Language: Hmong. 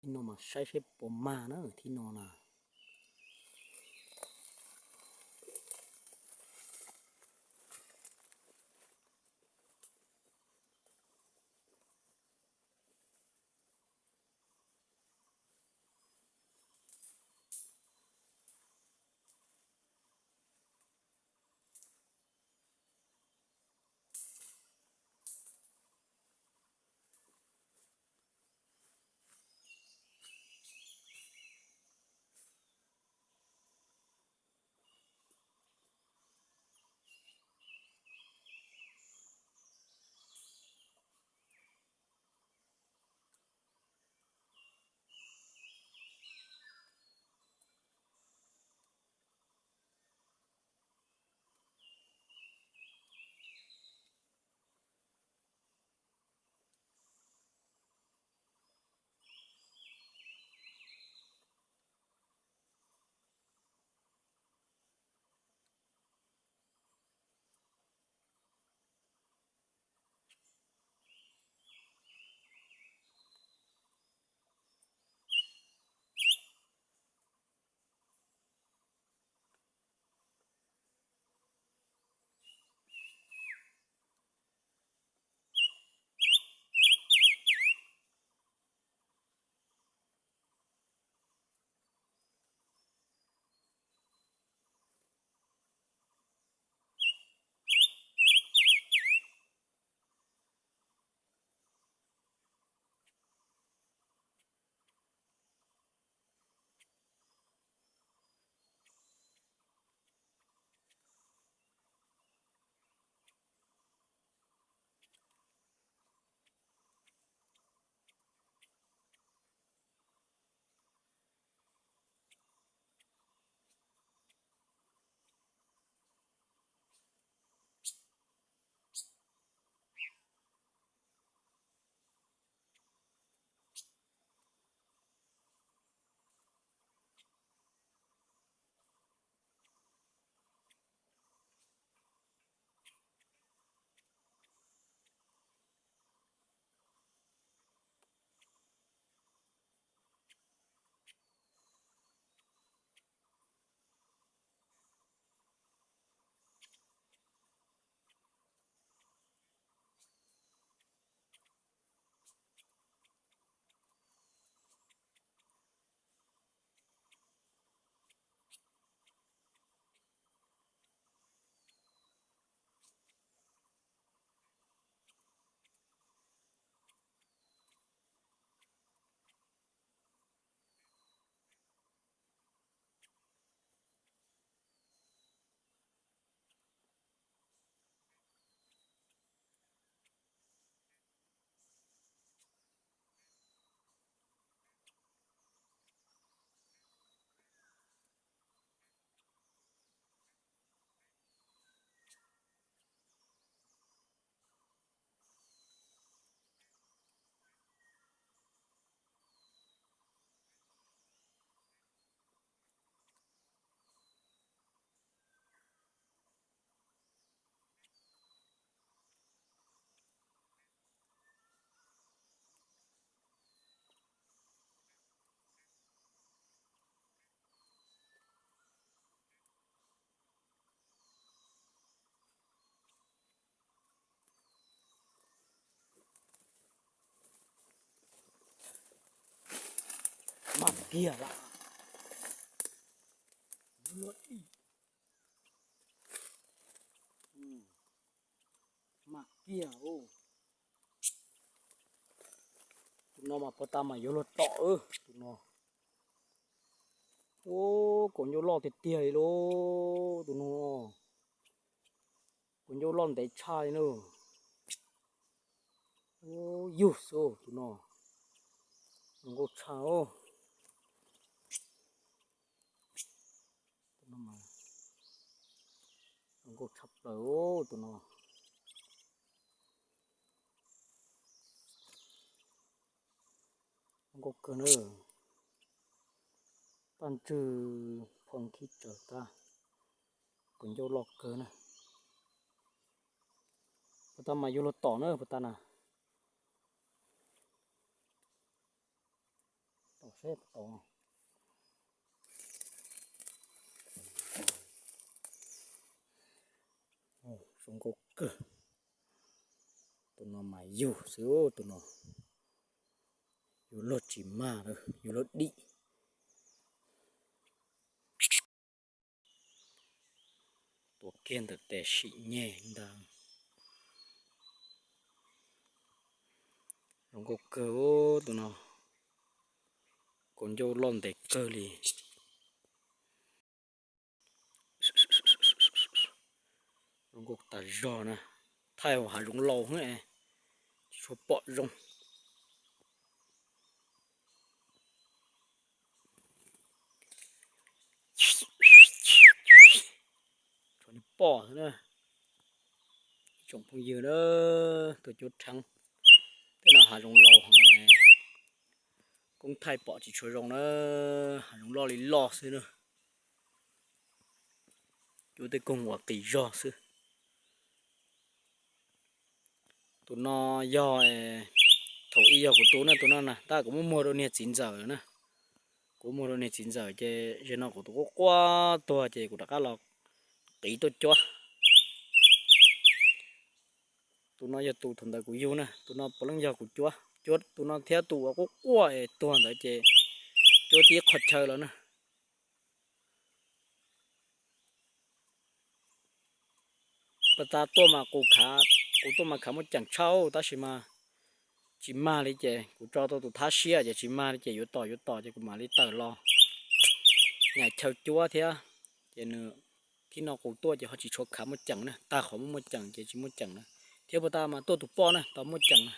Thib no mas saib seb puas mag na, thib no na. Mag kiag lawm. Mag kiag. Tus no mas puag ta mas yuav luag tom, tus no. Ua, kaus ncauj loj tiag tiag li lauj tus no. Kaus ncauj loj ntev tshaj li na. Ua, yug xwb tus no. Zoo nkauj tshaj. Zoo nkauj tshaj plaws tus no. Zoo nkauj kawg na. Paj ntswg phoo khib tsaws tag. Kaus ncauj loj kawg na. Puag ta mas yuav luag tom na puag ta na. Zoo nkauj kawg. Tus no mas yug xwb, tus no yug luag tsis mag, yug luag dim. Tuav kiag ntawm tes sim nyeg ntag. Zoo nkauj kawg tus no, kaus ncauj loj ntev kawg li. Zoo nkauj tas zog na, thaij hav zoov laus heev, tsis tshua pom zoo. Tshuav pom xwb na. Tsoom phooj ywg na, tus cuab rheev, tej no hav zoov laus heev, koob thaij pom tsis tshua zoo na, hav zoov loj li loj xwb na. Cuab tej koog uas qis zog xwb. Tus no yog, thaum ub yog kuv tus na, tus no na, tab kuv muab muag rau niag txiv ntxawm na. Kuv muag rau niag txiv ntxawm ces zaum no kuv tus quaj quaj tuag ces kuv rov qab los qiv tuaj cuab. Tus no yog tus thaum ntawd kuv yug na, tus no puav leej yog kuv cuab, cuab tus no thiab tus uas quaj quaj es tuag ntawd ces cuab tib qho chaw los na. Pas tas tuaj mas kuv khav, kuv tuaj mas khav muaj ceem tshaj, tab sis mas tsis mag li ces kuv tso tau tus thab siab ces tsis mag li ces yuav tos yuav tos ces kuv mam li tawm los nyais chaw cuab thiab. Ces nws, thib no kuv tuaj ces ho tsis tshua khav muaj ceem na, tag qhov muaj muaj ceem ces tsis muaj ceem na. Thiab pas tas mas tuaj tus poj na tau muaj ceem na.